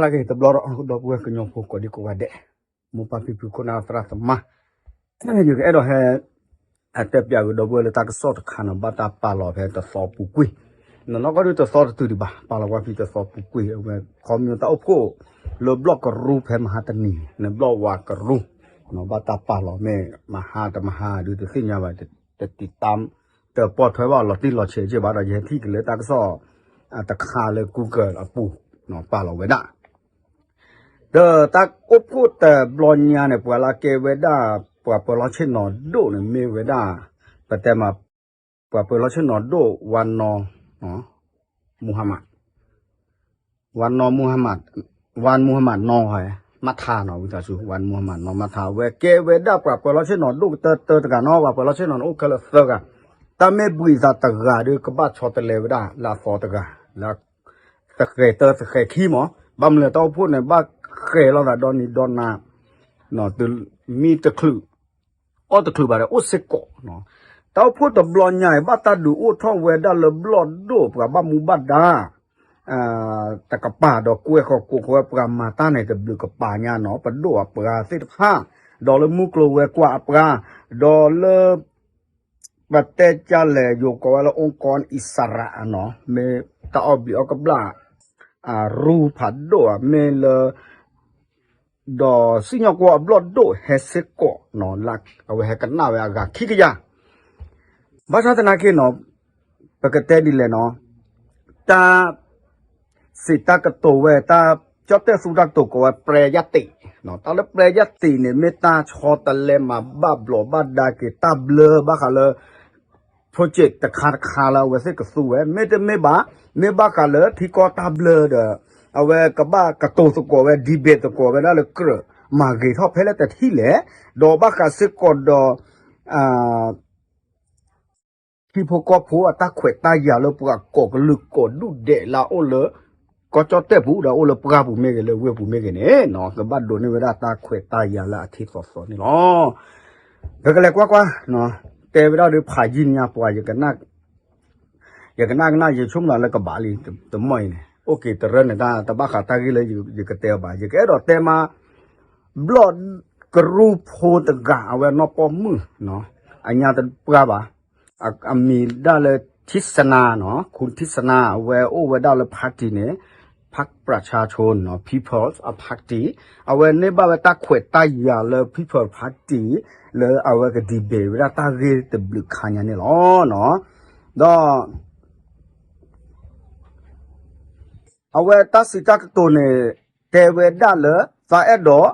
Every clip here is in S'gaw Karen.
တၢ်ဂ့ၢ်တဘျီဒီး ဒီပုၢ်ဝဲၢ်ကညီဖိကိးဒံကိးဂၤဒဲး, မိၢ်ပၢ်ဖံဖုခိၣ်နၢ်သရၣ်သမါ, ယကအဲၣ်ဒိးဟဲ အတဲပၠးကဒီပုၢ်ဝဲၢ်လၢတၢ်ကစီၣ်တခါန့ၣ် ဘၣ်တၢ်ပာ်လီၤဖဲတသီပူၤကွံာ်, နီၢ်နီၢ်ကီၢ်ဒုတသီတတုၤဒံးဘၣ် ပာ်လီၤကွၢ်ဖဲတသီပူၤကွံာ် အဝဲခီမ့ၢ်တၢ်အိၣ်ဖှိၣ်လၢဘျီၣ်ကရူဖဲမဟါတနံၤန့ၣ် ဘျီၣ်ဝါကရူ, ဘၣ်တၢ်ပာ်လီၤမ့ၢ်မဟါတမဟါဒုတသ့ၣ်ညါဘၣ်, တတံတၢ် တပိာ်ထွဲဘၣ်လီၤတံၢ်လီၤဆဲးက့ဘၣ်ဒီး ယဟဲထံၣ်က့ၤလၢတၢ်ကစီၣ် တခါလၢ Google အပူၤ ပာ်လီၤဝဲဒၣ် ဒီးတၢ်အိၣ်ဖှိၣ်တဘျီညါန့ၣ် ပှၤလၢကဲဝဲဒၣ် ပှၤပၢၤလီၢ်ဆ့ၣ်နီၤဒိၣ်န့ၣ် မ့ၢ်ဝဲဒၣ် ပတဲမး ပှၤပၢၤလီၢ်ဆ့ၣ်နီၤဒိၣ် ဝါနီၢ် မူဟမး ဝါနီၢ်မူဟမး ဝါမူဟမးနီၢ် မးထါနီၤ ဝံသးစူၤ ဝါမူဟမးနီၢ် မးထါ အဝဲကဲဝဲဒၣ်ပှၤပၢၤလီၢ်ဆ့ၣ်နီၤဒိၣ်ကတၢၢ်တဂၤနီၤ ပှၤပၢၤလီၢ်ဆ့ၣ်နီၤန့ၣ်အိၣ်ခဲလၢာ်သၢဂၤ, တၢ်မ့ၢ်ဘှံးသးတဂၤဒီး ကဘၣ်ဆီတလဲဝဲဒၣ်လၢအသီတဂၤ လၢ သဃဲၤတၢသဃဲၤခံမး, ဘၣ်မနုၤလဲၣ်တၢ်အိၣ်ဖှိၣ်န့ၣ် ဘၣ်ဃဲၤလိာ်သးဒီနံၤဒီနၤ မံတချုး အီၣ်တချုးဘၣ်ဒီးအိၣ်စ့ၢ်ကီး, တၢ်အိၣ်ဖှိၣ်တဘျီညါအံၤ ဘၣ်တၢ်ဒုးအိၣ်ထီၣ်ဝဲဒၣ်လၢဘျီၣ်ဒိၣ် ပှၤဘၣ်မူဘၣ်ဒါ တကပၤဒီးကွဲဃီၤကိးဃီၤဝဲပှၤမၤတၢ်န့ၣ် တဘျုးကပၤညါနီၤ ပဒိၣ်အပှၤသ့ၣ်တဖၣ်, ဒီးလၢမူကျိၤဝဲၤကွာ်အပှၤ, ဒီးလၢ ပတဲကၢ်လဲၣ် ယိၤကိးဝဲလၢ องค์กรอิสระနီၤ မ့ၢ်တၢ်အီၣ်ဘျံးအီၣ်ကဘျၣ် ရူဖးဒိၣ်ဧါ မ့ၢ်လၢ ဒီးစံၣ်ညီၣ်ကွီၢ်အဘျီၣ်ဒိၣ်ဟဲစ့ၢ်ကီးနီၤ လၢအဝဲဟဲကနၣ်ဝဲအဂၤခံကယၤ, ဘၣ်ဆၣ်သနာ်က့နီၤ ပကတဲဒ်လဲၣ်နီၤ တၢ် စံးတၢ်ကတိၤဝဲ တၢ်ကၠီၣ်တဲၣ်သူတၢ်ကတိၤကိးဝဲ แปรยติ တၢ်လၢ แปรยติ န့ၣ် မ့ၢ်တၢ်ဆီတလဲမၤဘၣ်ဘျီးဘၣ်ဒါက့ၤတၢ်ဘျၢဘၣ်ဃးလၢ project တခါတခါလၢအဝဲသ့ၣ်ကသူဝဲ မ့တမ့ၢ်ဘၣ် မ့ၢ်ဘၣ်ဃးလၢထံကီၢ်တၢ်ဘျၢဒီး အဝဲကဘၣ်ကတိၤသကိးဝဲ debate သကိးဝဲဒၣ်လၢကြၢးမၤဂ့ၤထီၣ်ဖဲလဲၣ်တထံၣ်လဲၣ်, ဒီးဘၣ်ဃးစ့ၢ်ကီးဒီး ထံဖိကီၢ်ဖိအတၢ်ခွဲးတၢ်ယာ်လၢပှၤကိးကလုာ်ကိးဒူၣ်ဒဲးလၢအအိၣ်လၢ ကီၢ်ကၠီၣ်တဲၣ်ပူၤဒီးအိၣ်လၢပှၢ်ပူၤမ့ၢ်ဂ့ၤ လၢဝ့ၢ်ပူၤမ့ၢ်ဂ့ၤန့ၣ် ကဘၣ်ဒိးန့ၢ်ဝဲဒၣ်တၢ်ခွဲးတၢ်ယာ်လၢအထံသီသီန့ၣ်လီၤ. ပကလဲၤကွၢ်ကွၢ်, တဲဝဲဒၣ်ဒီးဖးယံာ်ညါပှၤ ယကနၣ်ကနၣ် ယဆိကမိၣ်လၢကဘၣ်လံ တမီၢ်အံၤန့ၣ် အိၣ်က့ၤတရၢန့ၣ် တၢ်တဘၣ်ဃးတၢ်ဂ့ၢ်လၢယကတဲအီၤဘၣ် ယကအဲၣ်ဒိးတဲမး ဘျီၣ်ကရူဖိတဂၤ အဝဲနီၢ်ပီၢ်မုၣ် အညါတပှၢ်ဘၣ်, အမံၤဒၣ်လၢ ထံစနါနီၤ ခူထံစနါ အဝဲအိၣ်ဝဲဒၣ်လၢ party န့ၣ် พรรคประชาชนနီၤ People's Party အဝဲန့ၢ်ဘၣ်ဝဲတၢ်ခွဲးတၢ်ယာ်လၢ People's Party လၢအဝဲက debate ဝဲဒၣ်တၢ်ဂ့ၢ်တဘျုးခါညါန့ၣ်လီၤ. ဒီး အဝဲတၢ်စံးတၢ်ကတိၤန့ၣ် တဲဝဲဒၣ်လၢ သးအဲၣ်ဒိး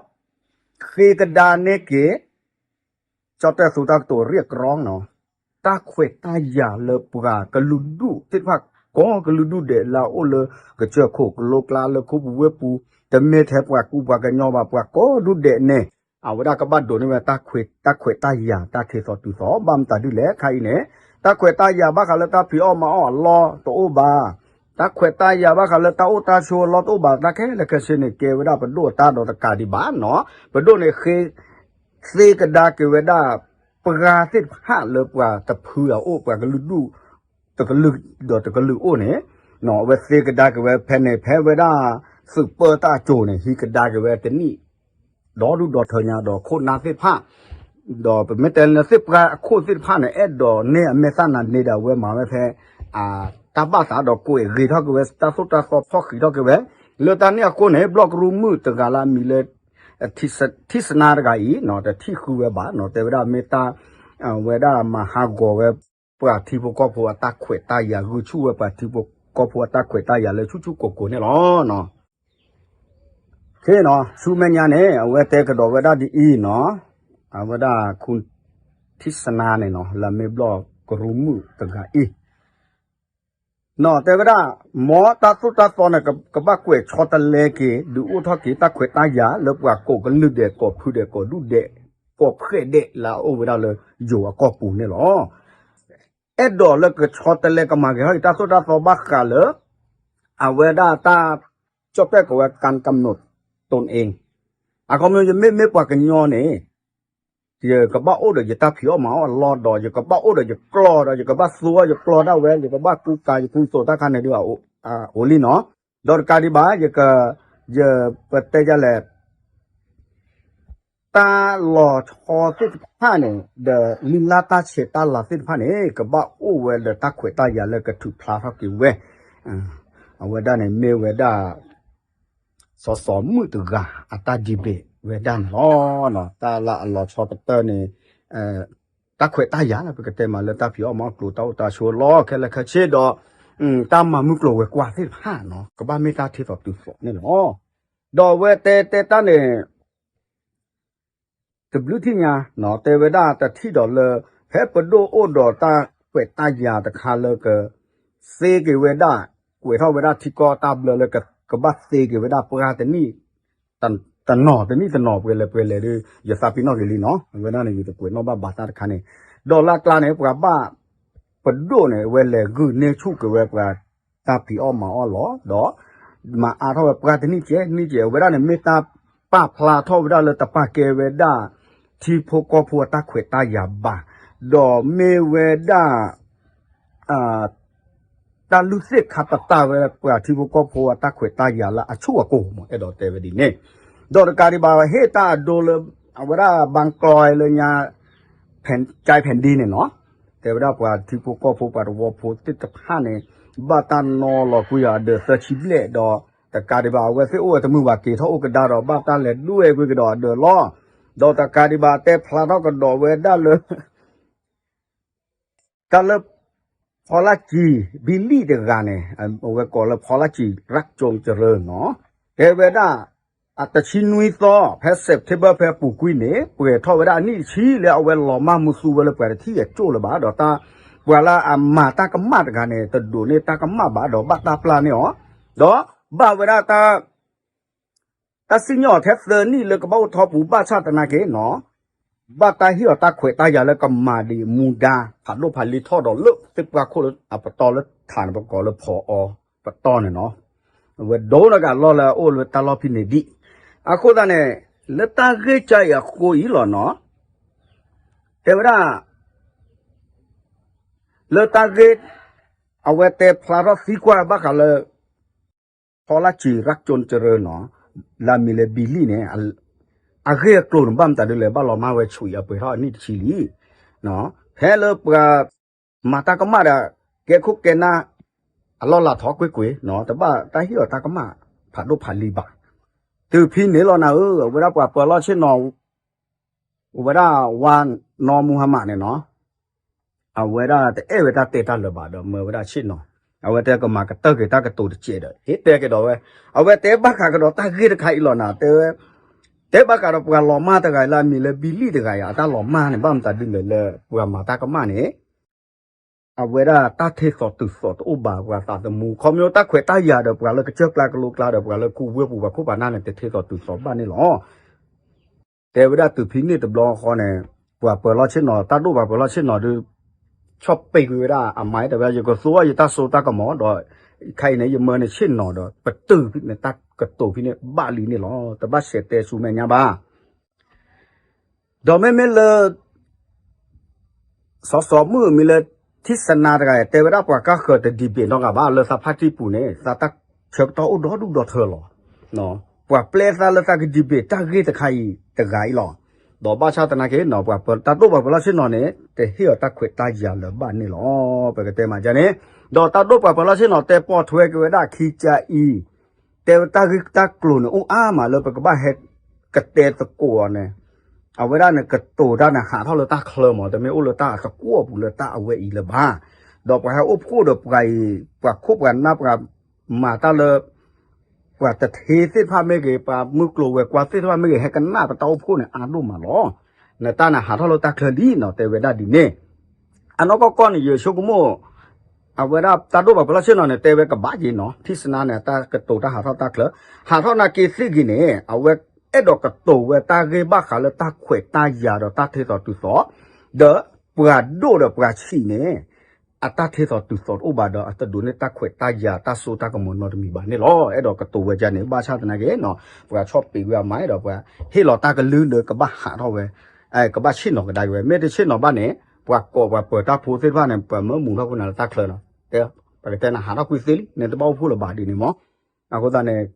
ဃ့ကဒါန့ၢ်က့ၤ ကၠီၣ်တဲၣ်သူတၢ်ကတိၤ เรียกร้องနီၤ တၢ်ခွဲးတၢ်ယာ်လၢပှၤကလုာ်ဒူၣ်သ့ၣ်တဖၣ် ကိးကလုာ်ဒူၣ်ဒဲးလၢအအိၣ်လၢ ကစၢၢ်ခိၣ်ကလိကျါလၢခူပူၤဝ့ၢ်ပူၤ တမ့ၢ်ထဲပှၤကူပှၤကညီဘၣ် ပှၤကိးဒူၣ်ဒဲးန့ၣ် အဝဲဒၣ်ကဘၣ်ဒိးန့ၢ်ဝဲ တၢ်ခွဲးတၢ်ယာ်တၢ်ခ့သီတုၤသီ ဘၣ်မတၤဒ်လဲၣ်ခါအံၤန့ၣ် တၢ်ခွဲးတၢ်ယာ်ဘၣ်ဃးလၢတၢ်ဖံးအီၣ်မၤအီၣ်အလီၢ်တအိၣ်ဘၣ်, တၢ်ခွဲးတၢ်ယာ်ဘၣ်ဃးလၢတၢ်အိၣ်တၢ်ဆိးအလီၢ်တအိၣ်ဘၣ် တၢ်ခဲလၢာ်ခဲဆ့န့ၣ် ကဲဝဲဒၣ်ပဒိၣ်အတၢ်ဒီးတကးဒံးဘၣ်နီၤ ပဒိၣ်န့ၣ်ဃ့ သ့ကဒါက့ၤဝဲဒၣ် ပှၤသ့ၣ်တဖၣ်လၢပှၤတဖုအအိၣ် ပှၤကလုာ်ဒူၣ် တကလုာ်ဒီးတကလုာ်အိၣ်န့ၣ် အဝဲသ့ကဒါက့ၤဝဲဖဲန့ၣ် ဖဲဝဲဒၣ်သုးပၢတၢ်အစိၤန့ၣ် ဟံးကဒါက့ၤဝဲတနံၣ် ဒီဒူၣ်ဒီထၢညါဒီးခိၣ်နၢ်သ့ၣ်တဖၣ် ဒီးပမ့ၢ်တဲလၢသ့ၣ်ပှၢ်အခိၣ်သ့ၣ်တဖၣ်န့ၣ် အဲၣ်ဒိးန့ၢ်အမဲာ်သၣ်နၤန့ၣ်ဒီး အဝဲမၤဝဲဖဲ တၢ်ဘၣ်သးဒီးကွဲးဂ့ၤထီၣ်က့ၤဝဲ တၢ်သိၣ်တၢ်သီဖီၣ်ဃံးထီၣ်က့ၤဝဲ လၢတၢ်န့ၣ်အဃိန့ၣ် ဘျီၣ်ကရူမုၣ်တဂၤလၢအမံၤလၢ ထံစနါတဂၤအံၤ တထံၣ်ဃုဝဲဘၣ် တဲဝဲဒၣ်မ့ၢ်တၢ် ဝဲဒၣ်မၤဟးဂီၤဝဲ ပှၤထံဖိကီၢ်ဖိအတၢ်ခွဲးတၢ်ယာ် ဂုာ်ဆူၣ်ဝဲပှၤထံဖိကီၢ်ဖိအတၢ်ခွဲးတၢ်ယာ်လၢဆူၣ်ဆူၣ်ကိၢ်ကိၢ်န့ၣ်လီၤ. ဆူမဲာ်ညါန့ၣ် အဝဲတဲကဒီးဝဲဒၣ်ဒ်အံၤနီၤ အဝဲဒၣ်ခူ ထံစနါန့ၣ်နီၤ လၢအမ့ၢ်ဘျီၣ်ကရူမုၣ်တဂၤအံၤ နီၤ တဲဝဲဒၣ် မ်တၢ်သိၣ်တၢ်သီန့ၣ် ကဘၣ်ကွဲးဆီတလဲက့ၤ ဒုးအိၣ်ထီၣ်က့ၤတၢ်ခွဲးတၢ်ယာ်လၢပှၤကိးကလုာ်ဒဲး ကိးဖုဒဲး ကိးဒူၣ်ဒဲး ကိးဖှဲးဒဲးလၢအအိၣ်ဝဲဒၣ်လၢယိၤအကီၢ်ပူၤန့ၣ်လီၤ. အဲၣ်ဒိးလၢကဆီတလဲကမၤဂ့ၤထီၣ်က့ၤတၢ်သိၣ်တၢ်သီဘၣ်ဃးလၢ အဝဲဒၣ်တၢ် ကၠီၣ်တဲၣ်ကိးဝဲ การกำหนดตนเอง အခီပညီ ယမ့ၢ်မ့ၢ်ပှၤကညီန့ၣ် ယကဘၣ်အိၣ်ဒီးယတၢ်ဖံးအီၣ်မၤအီၣ်အလီၢ်ဒီး ယကဘၣ်အိၣ်ဒီးယကျီၢ်ဒီး ယကဘၣ်သူအီၣ်ယကျီၢ်ဒၣ်ဝဲ ယကဘၣ်ကူကၤယကူသိးတၢ်ခါန့ၣ်ဒုး အိၣ်လံနီၤ ဒီးတကးဒံးဘၣ် ယက ယပတဲဒ်လဲၣ် တၢ်လီၤဆီသ့ၣ်တဖၣ်န့ၣ် ဒီးလံာ်လါတၢ်ဆဲးတၢ်လၤသ့ၣ်တဖၣ်န့ၣ် ကဘၣ်အိၣ်ဝဲဒီးတၢ်ခွဲးတၢ်ယာ်လၢကထုးဖျါထီၣ်က့ၤဝဲ အဝဲဒၣ်န့ၣ်မ့ၢ်ဝဲဒၣ် စီၤစီၤမုၣ်တဂၤအတၢ် debate ဝဲဒၣ်န့ၣ်လီၤ. တၢ်လၢအလီၤဆီကတၢၢ်န့ၣ် တၢ်ခွဲးတၢ်ယာ်လၢပကတဲမးလၢတၢ်ဖံးအီၣ်မၤအီၣ်ကျိၤ တၢ်အိၣ်တၢ်ဆိးလီၢ်ခဲလၢာ်ခဲဆ့ဒီး တၢ်မၤမုၢ်ကျိၤဝဲၤကွာ်သ့ၣ်တဖၣ်န့ၣ် ကဘၣ်မ့ၢ်တၢ်ထဲသိးတုၤသိးန့ၣ်လီၤ. ဒီးအဝဲတဲတဲတၢ်န့ၣ် တဘျုးထံၣ်ညါ တဲဝဲဒၣ်တထံၣ်ဒီးလၢ ဖဲပဒိၣ်အိၣ်ဒီးတၢ်ခွဲးတၢ်ယာ်တခါလၢက သ့က့ၤဝဲဒၣ် ကွဲးထီၣ်ဝဲဒၣ်ထံကီၢ်တၢ်ဘျၢလၢကဘၣ်သ့က့ၤဝဲဒၣ်ပှၤတနံၣ် တနီၤတနံၣ်တနီၤပှဲၤလဲၣ်ပှဲၤလဲၣ်ဒီး ယသးပ့ၤနီၣ်က့ၤလံနီၤ အဝဲဒၣ်န့ၣ် ယတကွဲးနီၣ်ဘၣ်ဘၣ်တၢ်တခါန့ၣ် ဒီးလၢအကျါန့ၣ် ပှၤဘၣ် ပဒိၣ်န့ၣ် အဝဲလဲၤဂုာ်န့ၢ်ဆူၣ်က့ၤဝဲပှၤတၢ်ဖံးအီၣ်မၤအီၣ်လီၤ ဒီး မၤအါထီၣ်ဝဲပှၤတနံၣ်ကဲးနံၣ်ကဲး အဝဲဒၣ်န့ၣ်မ့ၢ်တၢ်ပာ်ဖျါထီၣ်ဝဲဒၣ်လၢတပာ်ကဲဝဲဒၣ် ထံဖိကီၢ်ဖိအတၢ်ခွဲးတၢ်ယာ်ဘၣ် ဒီးမ့ၢ်ဝဲဒၣ် တၢ်လုၢ်သ့ၣ်ခါပတာ်ဝဲပှၤထံဖိကီၢ်ဖိအတၢ်ခွဲးတၢ်ယာ်လၢအဆူၣ်အကိာ်မး အဲၣ်ဒိးတဲဝဲဒ်န့ၣ် ဒီးတကးဒံးဘၣ်ဟ့ၣ်တၢ်အဒိလၢ အဝဲဒၣ် ဘၣ်ကျီလၢညါ ကၠဲဖဲၣ်ဒ့န့ၣ်နီၤ တဲဝဲဒၣ်ပှၤထံဖိကီၢ်ဖိပှၤသဝီဖိသ့ၣ်တဖၣ်န့ၣ် ဘၣ်တၢ်နီၤလီၤကွံာ်အီၤအဒၢးသၢဆံဘျဲၣ်ဒီး တကးဒံးဘၣ် အဝဲသ့ၣ်အိၣ်ဝဲတမုာ်ဘၣ်က့ၤထီၣ်အိၣ်ကဒါဒီး ဘၣ်တၢ်လဲၤဒွဲၣ်ကွံာ်ကဒီးအဒၢးလီၤ ဒီးတကးဒံးဘၣ်တဲဖျါထီၣ်ကဒီးဝဲဒၣ်လၢ တၢ်လၢ ဖီလၢ်ကံၤ ဘံလံၣ်တဂၤန့ၣ် အဝဲကိးလၢဖီလၢ်ကံၤ ရၢၣ်ကၠိကရၢနီၤ တဲဝဲဒၣ် အတဆံနွံသီ ဖဲ September ဖဲအပူၤကွံာ်န့ၣ် ပှဲၤထီၣ်ဝဲဒၣ်အနံၣ်တဆံလၢအဝဲလီၤမၢ်မူသူဝဲလၢပှၤတထံၣ်အကၠိၣ်လၢၤဘၣ် ဒီးတၢ် ပှၤလၢအမၤတၢ်ကမၣ်တဂၤန့ၣ် တဒိးန့ၢ်တၢ်ကမၣ်ဘၣ် ဒီးဘၣ်တၢ်ပျၢ်န့ၢ်အီၤ ဒီးဘၣ်ဝဲဒၣ်တၢ် တၢ်စံၣ်ညီၣ်အီၤထဲသၢနံၣ်လၢကဘၣ်အိၣ်ထီပူၤ ဘၣ်ဆၣ်သနာ်က့နီၤ ဘၣ်တၢ်ဟ့ၣ်အီၤတၢ်ခွဲးတၢ်ယာ်လၢကမၤဒံးမူဒါ ဖးဒိၣ်ဖးလံၤထီၣ်ဒီးလၢသ့ၣ်ပှၢ်ခိၣ်လၢအပတီၢ်လၢထးန့ၣ် ပကိးလၢဖီအီပတီၢ်န့ၣ်နီၤ အဝဲဒိးနကးလီၢ်လၢအအိၣ်လၢတၢ်လီၢ်ဖဲန့ၣ်ဒံး အဃိသတးန့ၣ် လၢတၢ်ဂ့ၢ်ကါအံၤအဃိအံၤလီၤနီၤ တဲဝဲဒၣ် လၢတၢ်ဂ့ၢ် အဝဲတဲဖျါထီၣ်သံကွၢ်ဘၣ်ဃးလၢ ဖီလၢ်ကံၤ ရၢၣ်ကၠိကရၢနီၤ လၢအမံၤလၢဘံလံၣ်န့ၣ် အဂ့ၢ်အကျိၤန့ၣ် ဘၣ်မတၤဒ်လဲၣ် ဘၣ်လီၤမၢ်ဝဲဆူၣ်အံၤအပှဲၤထီၣ်အနံၣ်တဆံလံ ဖဲလၢပှၤမၤတၢ်ကမၣ်ဒီး ကဲခိၣ်ကဲနၢ် အလီၢ်လၤထီၣ်ကွ့ၢ်ကွ့ၢ် တဘၣ်တၢ်ဟ့ၣ်အီၤတၢ်ကမၣ်ဖးဒိၣ်ဖးလံၤဘၣ် တုၤဖဲန့ၣ်လီၤနၤဧၢ အဝဲဒၣ်ပှၤပၢၤလီၢ်ဆ့ၣ်နီၤ အဝဲဒၣ်ဝါနီၢ်မူဟါမးန့ၣ်နီၤ အဝဲဒၣ်တအဲၣ်ဝဲတၢ်တဲတၢ်လၢၤဘၣ်ဒီး မၢဝဲဒၣ်ဆ့ၣ်နီၤ အဝဲတဲကမၤကတၢၢ်က့ၤတၢ်ကတိၤတစဲးဒီး ဟ့ၣ်တဲက့ၤဒီးဝဲ အဝဲတဲဘၣ်ဃးကဒီးတၢ်ဂ့ၢ်တခါအံၤလီၤနၤ တဲဝဲ တဲဘၣ်ဃးဒီးပှၤလီၤမၢ်တဂၤအံၤလၢအမံၤလၢဘံလံၣ်တဂၤအံၤ အတၢ်လီၤမၢ်န့ၣ် ဘၣ်မတၤဒ်လဲၣ်လၢပှၤမၤတၢ်ကမၣ်န့ၣ် အဝဲဒၣ်တၢ်ထဲသိးတုၤသိးတအိၣ်ဘၣ်ပှၤသးသမူ ခီဖျိတၢ်ခွဲးတၢ်ယာ်ဒီးပှၤလၢကစၢၢ်ကျါကလိကျါဒီးပှၤလၢခူဝ့ၢ်ပူၤပှၤခိၣ်ပှၤနၢ်န့ၣ် တထဲသိးတုၤသိးဘၣ်န့ၣ်လီၤ တဲဝဲဒၣ်တုၤဖဲန့ၣ်တဘျီဃီန့ၣ် ပှၤပၢၤလီၢ်ဆ့ၣ်နီၤ တၢ်ဒိၣ်ပှၤပၢၤလီၢ်ဆ့ၣ်နီၤဒီး ဆီၣ်ပ့ၤကွံာ်ဝဲဒၣ်အမါတဲဝဲ ယကသူအီၣ်ယတၢ်စိတၢ်ကမီၤဒီး ခဲအံၤန့ၣ် ယမၢန့ၣ်ဆ့ၣ်နီၤဒီး ပတုာ်ဖဲန့ၣ်တၢ်ကတိၤဖဲန့ၣ်ဘၣ်လံန့ၣ်လီၤ တဘၣ်ဆဲးတဲဆူမဲာ်ညါဘၣ် ဒီးမ့မ့ၢ်လၢ စီၤစီၤမုၣ်မံၤလၢ ထံၣ်စနါတဂၤ တဲဝဲဒၣ်ပှၤကါဃၢၤတ debate နီတဂၤဘၣ် လၢသးဖါတံၢ်ပူၤန့ၣ် သးတၢ်ဆၢကတီၢ်အိၣ်ဒီဒူၣ်ဒီထၢလီၤ. ပှၤပျဲသးလၢသးက debate တၢ်ဂ့ၢ်တခါအံၤတဂၤအံၤလီၤ. ဒီးဘၣ်ဆၣ်သနာ်က့နီၤ ပှၤတၢ်ဒိၣ်ပှၤပၢၤလီၢ်ဆ့ၣ်နီၤန့ၣ် တဟ့ၣ်အီၤတၢ်ခွဲးတၢ်ယာ်လၢၤဘၣ်န့ၣ်လီၤ. ပကတဲမးဒ်န့ၣ် ဒီးတၢ်ဒိၣ်ပှၤပၢၤလီၢ်ဆ့ၣ်နီၤတဲပိာ်ထွဲက့ၤဝဲဒၣ်ခံကါအံၤ တဲဝဲတၢ်ဂ့ၢ်တၢ်ကျိၤန့ၣ် အိၣ်အါမးလၢပကဘၣ်ဟဲကတဲသကိးအီၤန့ၣ် အဝဲဒၣ်န့ၣ်ကတိၤတၢ်န့ၣ် ဟးထီၣ်လၢတၢ်ချၢမး တမ့ၢ်အိၣ်လၢတၢ်အသကွီၢ်ပူၤလၢတၢ်အဝဲအံၤလၢၤဘၣ်. ဒီးပှၤဟဲအိၣ်ဖှိၣ်ဒီးပှၤအံၤ ပှၤခိၣ်ပှၤနၢ်ပှၤမၤတၢ်လၢ ပှၤတထ့သ့ၣ်တဖၣ်မ့ၢ်ဂ့ၤ ပှၤမုၢ်ကျိၤဝဲၤကွာ်သ့ၣ်တဖၣ်မ့ၢ်ဂ့ၤ ဟဲကနၣ်ပတၢ်အိၣ်ဖှိၣ်န့ၣ် အါဒိၣ်မးလီၤ. နတၢ်န့ၣ်ဟးထီၣ်လၢတၢ်ချၢလံနီၤ တဲဝဲဒၣ်ဒ်န့ၣ် အနီၢ်ကီၢ်ကီၢ်န့ၣ် ယဆိကမိၣ် အဝဲဒၣ်တၢ်ဒိၣ်ပှၤပၢၤလီၢ်ဆ့ၣ်နီၤန့ၣ် တဲဝဲကဘၣ်က့ၤနီၤ ထံၣ်စနါန့ၣ် တၢ်ကတိၤတၢ်ဟးထီၣ်တၢ်ချၢ ဟးထီၣ်နာ်က့သ့ၣ်ဂ့ၤန့ၣ် အဝဲအဲၣ်ဒိးကတိၤဝဲတၢ်ဂ့ၢ်ဘၣ်ဃးလၢတၢ်ခွဲးတၢ်ယာ်ဒီးတၢ်ထဲသိးတုၤသိး ဒီးပှၤဒိၣ်ဒီးပှၤဆံးန့ၣ် အတၢ်ထဲသိးတုၤသိးတအိၣ်ဘၣ်ဒီး အတဒိးန့ၢ်တၢ်ခွဲးတၢ်ယာ်တၢ်စိတၢ်ကမီၤနီတမံၤဘၣ်န့ၣ်လီၤ. အဲၣ်ဒိးကတိၤဝဲဒ်န့ၣ် ဘၣ်ဆၣ်သနာ်က့နီၤ ပှၤဆီၣ်ပံးဝဲအမါဒီးပှၤဟ့ၣ်လီၤတၢ်ကလုၢ်လၢကဘၣ်ဟးထီၣ်ဝဲ ကဘၣ်ဆ့ၣ်နီၤကဒါက့ၤဝဲ မ့ၢ်တဆ့ၣ်နီၤဘၣ်န့ၣ် ပှၤကိးပှၤပၢၤတၢ်ဖိသ့ၣ်တဖၣ်န့ၣ် ပှၤမၢမူထီၣ်ခိၣ်နၢ်လၢတၢ်ချၢလီၤ. တဲ ပကတဲနၤဟးထီၣ်ကွံာ်သ့လံ နတဘၣ်အိၣ်ဖှိၣ်လၢၤဘၣ်ဒ်န့ၣ်မး အဃိသတးန့ၣ်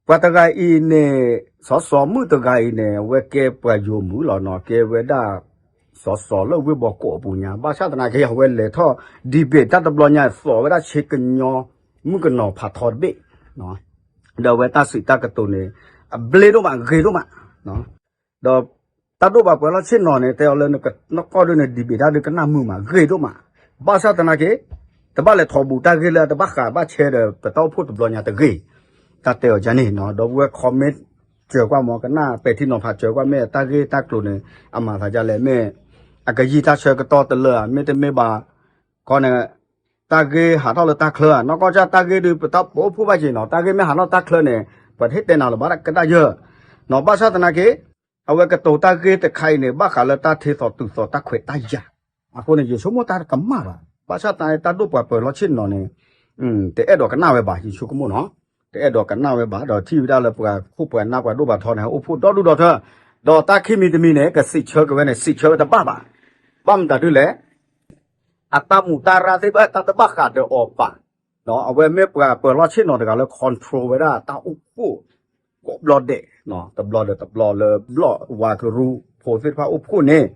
ပှၤတဂၤအံၤန့ၣ် စီၤစီၤမုၣ်တဂၤအံၤန့ၣ် အဝဲကဲပှၤယိၤမုၣ်လီၤနီၤ, ကဲဝဲဒၣ် စီၤစီၤလၢဝ့ၢ်ဘီကီးအပူၤညါ, ဘၣ်ဆၣ်သနာ်က့ အဝဲလဲၤထီၣ် debate တၢ်တဘျီညါ သိးဝဲဒၣ်ဆ့ကညီ မုၣ်ကနီၤဖးထီတဘ့ၣ်, ဒီးအဝဲတၢ်စံးတၢ်ကတိၤန့ၣ် အဘျ့ဒိၣ်မး ဂ့ၤဒိၣ်မး, ဒီးတၢ်ဒိၣ်ပာ်ပှဲၤလီၢ်ဆ့ၣ်နီၤန့ၣ် တဲအီၤလၢနကနီၢ်ကီၢ်ဒုန့ၣ် debate တၢ်ဒုကနၣ်မုာ်မး ဂ့ၤဒိၣ်မး, ဘၣ်ဆၣ်သနာ်က့ တဘၣ်လဲၤထီၣ်ဘူးတၢ်ဂ့ၢ်လၢအတဘၣ်ဃးဘၣ်ဆဲဒီး ပတၢ်အိၣ်ဖှိၣ်တဘျီညါတဂ့ၤ, တၢ်တဲအီၤဒ်န့ၣ်နီၤ, ဒီပုၢ်ဝဲၢ် comment စၢၤကွၢ်မ့ၢ် ကနၣ်ပဲာ်ထံနီၤဖး စၢၤကွၢ်မ့ၢ်တၢ်ဂ့ၢ်တၢ်ကျိၤန့ၣ် အမၤသးဒ်လဲၣ်, မ့ၢ်အကယံာ်တၢ်ဆၢကတီၢ်တလၢဧါ မ့တမ့ၢ်ဘၣ် ခီန့ၣ် တၢ်ဂ့ၢ်ဟးထီၣ်လၢတၢ်ချၢဧါ, နီၢ်ကီၢ်စၢ်တၢ်ဂ့ၢ်ဒုး ပတၢ်ပအိၣ်ဖှိၣ်ဘၣ်က့ၤနီၤ, တၢ်ဂ့ၢ်မ့ၢ်ဟးထီၣ်တၢ်ချၢန့ၣ် ပှၤတဟ့ၣ်တဲနၤလၢၤဘၣ်ကဒါယၢၢ်နီၤ, ဘၣ်ဆၣ်သနာ်က့ အဝဲကတိၤတၢ်ဂ့ၢ်တခါအံၤန့ၣ် ဘၣ်ဃးလၢတၢ်ထဲသိးတုၤသိးတၢ်ခွဲးတၢ်ယာ်, အဃိန့ၣ် ယဆိကမိၣ်တၢ်ကမၣ်ဘၣ်, ဘၣ်ဆၣ်သနာ်က့ တၢ်ဒိၣ်ပှၤပၢၤလီၢ်ဆ့ၣ်နီၤန့ၣ် တအဲၣ်ဒိးကနၣ်ဝဲဘၣ် ယဆိကမိၣ်နီၤ, တအဲၣ်ဒိးကနၣ်ဝဲဘၣ် ဒီးထံၣ်ဝဲဒၣ်လၢပှၤခိၣ်ပှၤနၢ်ပှၤဒိၣ်ပှၤထီန့ၣ် အိၣ်ဖှိၣ်ဒီဒူၣ်ဒီထၢ, ဒီးတၢ်ခံမံၤတမံၤန့ၣ် ကစံးဆၢက့ၤဝဲန့ၣ် စံးဆၢဝဲတဘၣ်ဘၣ်, ဘၣ်မတၤဒ်လဲၣ် အတၢ်မူးတၢ်ရၢ်သ့ၣ်တဖၣ် တၢ်တဘၣ်ဃးဒီးအီၤဘၣ်, အဝဲမ့ၢ်ပှၤပၢၤလီၢ်ဆ့ၣ်နီၤတဂၤလၢ control ဝဲဒၣ်တၢ်အိၣ်ဖှိၣ် ကိးဘျီဒဲး, တဘျီဒီးတဘျီလၢဘျီၣ်ဝါကရူၢ် ဖိသ့ၣ်တဖၣ်အိၣ်ဖှိၣ်န့ၣ်,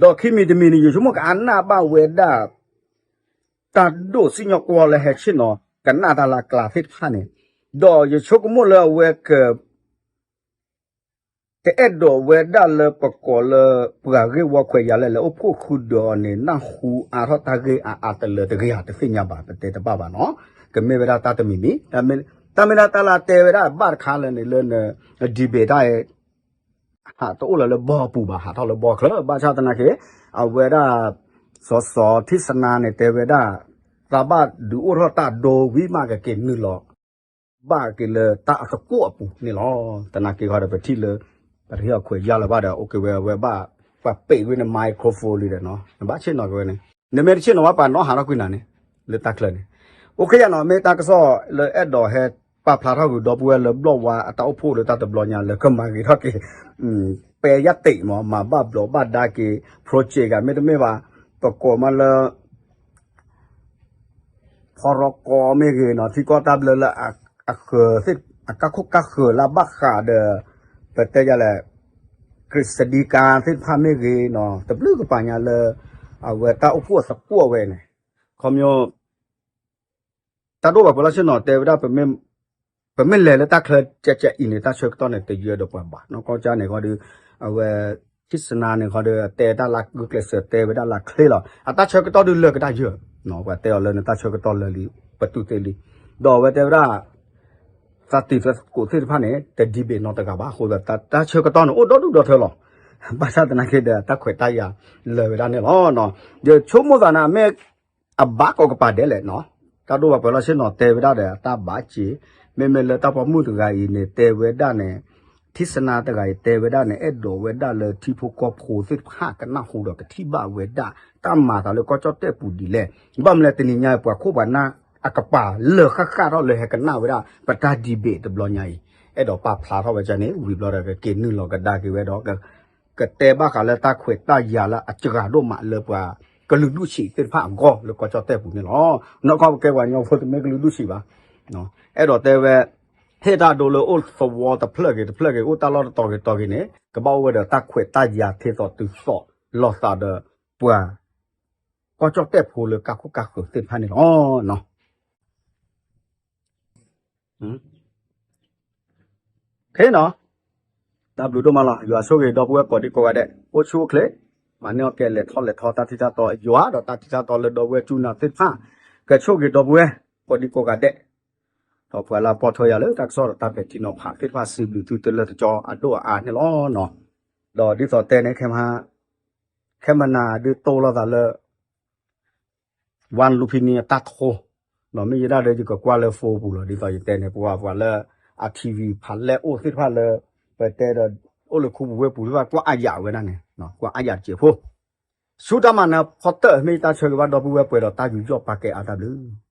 ဒီးခံမံၤတမံၤန့ၣ် ယဆိကမိၣ်ကအနၢ်ဘၣ်ဝဲဒၣ် တၢ်ဒိၣ်စံၣ်ညီၣ်ကွီၢ်လၢဟဲဆ့ၣ်နီၤ ကနၣ်တၢ်လၢအကျါသ့ၣ်တဖၣ်န့ၣ်, ဒီးယဆိကမိၣ်လၢအဝဲက တအဲၣ်ဒိးဝဲဒၣ်လၢပကိးလၢ ပှၤဂ့ၢ်ဝီခွဲးယာ်လၢလဲၤအိၣ်ဖှိၣ်ဃုာ်ဒီးအီၤန့ၣ် နၢ်ဟူအါထီၣ်တၢ်ဂ့ၢ်အါအါတလၢတဂ့ၤဧါ တသ့ၣ်ညါဘၣ် ပတဲတဘၣ်ဘၣ်နီၤ, ကမ့ၢ်ဝဲဒၣ်တၢ်တမံၤမံၤ, တၢ်မ့ၢ်ဒၣ်တၢ်လၢတဲဝဲဒၣ်ဘၣ်တခါလၢန့ၣ်လၢ debate တၢ် ဟးတအိၣ်လၢၤလၢဘီပူၤဘၣ် ဟးထီၣ်လၢဘီချၢ ဘၣ်ဆၣ်သနာ်က့ အဝဲဒၣ် စီၤစီၤထံၣ်စနါန့ၣ် တဲဝဲဒၣ် သးဘၣ်ဒုးအိၣ်ထီၣ်တၢ်ဒိဝံၤမး ကက့ၤနုာ်လီၤ ဘၣ်က့ၤလၢတၢ်အသကိးအပူၤန့ၣ်လီၤ. သနာ်က့ဃီဒီး ပထံၣ်လၢ ပတဟ့ၣ်အီၤခွဲးယာ်လၢၤဘၣ်ဒီး အိၣ်က့ၤဝဲ အဝဲဘၣ် ပှၤပ့းဝဲန့ၣ် microphone လံဒီးနီၤ နဘၣ်ဆ့ၣ်နီၤက့ၤဝဲန့ၣ် နမ့ၢ်တဆ့ၣ်နီၤဘၣ် ပှၤနီၣ်ဟးထီၣ်ကွံာ်နၤန့ၣ် လၢတၢ်ချၢန့ၣ် အိၣ်ခ့ယၤနီၤ မ့ၢ်တၢ်ကစီၣ်လၢအဲၣ်ဒိးဟဲပာ်ဖျါထီၣ်ကွံာ်ဒီပုၢ်ဝဲၢ်လၢဘျီၣ်ဝါအတၢ်အိၣ်ဖှိၣ်လၢတၢ်တဘျီညါလၢကမၤဂ့ၤထီၣ်က့ၤ ပဲယၢ်တံးမး မၤဘၣ်ဘျီးဘၣ်ဒါက့ၤ project ဂၤမ့တမ့ၢ်ဘၣ် ပကိးမးလၢ ဖီရီကီမ့ၢ်ဂ့ၤနီၤ ထံကီၢ်တၢ်ဘျၢလၢအဃၢၤသ့ၣ် အကါခိၣ်ကါဃၢၤလၢအဘၣ်ဃးဒီး ပတဲယၤလဲၣ် ကရံၣ်စဒံကါသ့ၣ်တဖၣ်မ့ၢ်ဂ့ၤနီၤ တဘျုးကပၤညါလၢ အဝဲတၢ်အိၣ်ဖှိၣ်အသကိးဝဲန့ၣ် ခီပညီ တၢ်ဒိၣ်ပှၤပၢၤလီၢ်ဆ့ၣ်နီၤတဲဝဲဒၣ် ပမ့ၢ်လဲၤလၢတၢ်ချၢကဲကဲအံၤန့ၣ် တၢ်ဆၢကတီၢ်န့ၣ် တယၢဒီးပှၤဘၣ် နီၢ်ကီၢ်ကၠၢ်န့ၣ်ဃီဒီး အဝဲ ထံၣ်စနါန့ၣ်ဃီဒီး တဲတၢ်လၢဂုာ်ကျဲးစၢးတဲဝဲဒၣ်လၢချ့လီၤ အတၢ်ဆၢကတီၢ်ဒုးလၢာ်ကဒါယၢ် ပှၤတဲအီၤလၢနတၢ်ဆၢကတီၢ်လၢာ်လံ ပတုာ်သ့လံ ဒီးအဝဲတဲဝဲဒၣ် သးတံၤသကိးသ့ၣ်တဖၣ်န့ၣ် တ debate နီတဂၤဘၣ်အဃိသတး တၢ်ဆၢကတီၢ်န့ၣ် အိၣ်ဒီဒူၣ်ဒီထၢလီၤ ဘၣ်ဆၣ်သနာ်က့ဒီး တၢ်ခွဲးတၢ်ယာ်လၢာ်ဝဲဒၣ်န့ၣ်လီၤ ယဆိကမိၣ်သးန့ၣ် မ့ၢ် အဘၣ်ကိးကပၤဒဲးလဲၣ်နီၤ တၢ်ဒိၣ်ပှၤပၢၤလီၢ်ဆ့ၣ်နီၤတဲဝဲဒၣ်ဒီး အတၢ်ဘၣ်စ့ မ့မ့ၢ်လၢတၢ်ပိာ်မုၣ်တဂၤအံၤန့ၣ် တဲဝဲဒၣ်န့ၣ် ထံၣ်စနါတဂၤအံၤတဲဝဲဒၣ်န့ၣ် အဲၣ်ဒိးဝဲဒၣ်လၢထံဖိကီၢ်ဖိသ့ၣ်တဖၣ်ကနၢ်ဟူဒီးကထံၣ်ဘၣ်ဝဲဒၣ် တၢ်မၤသးလၢကီၢ်ကၠီၣ်တဲၣ်ပူၤဒ်လဲၣ် ဘၣ်မနုၤလဲၣ်တနံၤညါပှၤခိၣ်ပှၤနၢ်အကပၤလၢာ်ဃၣ်ဃၣ်ထီၣ်လၢဟဲကနၣ်ဝဲဒၣ် ပတၢ် debate တဘျီညါအံၤ အဲၣ်ဒိးပာ်ဖျါထီၣ်ဝဲဒၣ်န့ၣ် ဝံၤဘျီဒီးကက့ၤနုာ်လီၤကဒါက့ၤဝဲဒီး ကတဲဘၣ်ဃးလၢတၢ်ခွဲးတၢ်ယာ်လၢအစှၤဒိၣ်မးလၢပှၤ ကလုာ်ဒူၣ်ဆံးသ့ၣ်တဖၣ်အဂီၢ်လၢကီၢ်ကၠီၣ်တဲၣ်ပူၤန့ၣ်လီၤ. နီၢ်ကီၢ်ပကဲပှၤကညီဖိတမ့ၢ်ကလုာ်ဒူၣ်ဆံးဘၣ်. အဲၣ်ဒိးတဲဝဲ ဟ့ၣ်တၢ်ဒိလၢအိၣ်သဝီတဖျၢၣ်ဂ့ၤတဖျၢၣ်ဂ့ၤ အိၣ်တၢ်လီၢ်တတီၤဂ့ၤတီၤဂ့ၤန့ၣ် ကဘၣ်အိၣ်ဝဲဒီးတၢ်ခွဲးတၢ်ယာ်ထဲသိးတုၤသိးလိာ်သးဒီးပှၤ ကီၢ်ကၠီၣ်တဲၣ်ဖိလၢကါခိၣ်ကါဃၢၤသ့ၣ်တဖၣ်န့ၣ်လီၤ. ခဲနီၤ, တၢ်ဘျုးဒိၣ်မးလီၤ. ယွၤဆိၣ်ဂ့ၤဒီပုၢ်ဝဲၢ်ကိးဒံကိးဂၤဒဲး အိၣ်ဆူၣ်အိၣ်ချ့, မၤန့ၢ်အီၣ်ကဲလဲၤထီၣ်လဲၤထီတၢ်ထံၣ်တၢ်တီယွၤ ဒီးတၢ်ထံၣ်တၢ်တီလၢဒီပုၢ်ဝဲၢ်ကၠူနၤသ့ၣ်တဖၣ် ကဆိၣ်ဂ့ၤဒီပုၢ်ဝဲၢ်ကိးဒံကိးဂၤဒဲး, ဒီးပှၤလၢအပိာ်ထွဲယၤလၢတၢ်ကစီၣ်ဒီးတၢ်ပဲာ်ထံနီၤဖးသ့ၣ်တဖၣ်စံးဘျုးသုတလၢာ်တကီအဒိၣ်အအါန့ၣ်လီၤ. ဒီးဒ်သိးတဲန့ၣ် ခဲမဟါ ခဲမနၤဒုးတိၢ်လိာ်သးလၢ ဝါလူဖံနံအတၢ်ထိ, ဒီးမ့ၢ်ယဲဒၣ်ဒီးယကကွၢ်လၢ phone ပူၤလီၤ. ဒ်သိးယတဲန့ၣ် ပဝဲပှၤလၢအ TV ဖးလဲၢ်အိၣ်သ့ၣ်တဖၣ်လၢ ပတဲဒီး အိၣ်လၢခူပူၤဝ့ၢ်ပူၤသ့ၣ်တဖၣ် ကွၢ်အါယၤဝဲဒၣ်န့ၣ် ကွၢ်အါယၤတစဲးဖိ, ဆူတၢ်မၤနၢၤဖီတၢၣ် မ့ၢ်ယတၢ်ဆၢဂ့ၤဘၣ်ဒီပုၢ်ဝဲၢ်ပှဲၤဒီး တၢ်ယူးယီၣ်ပာ်ကဲအါတၢ်ဘျုး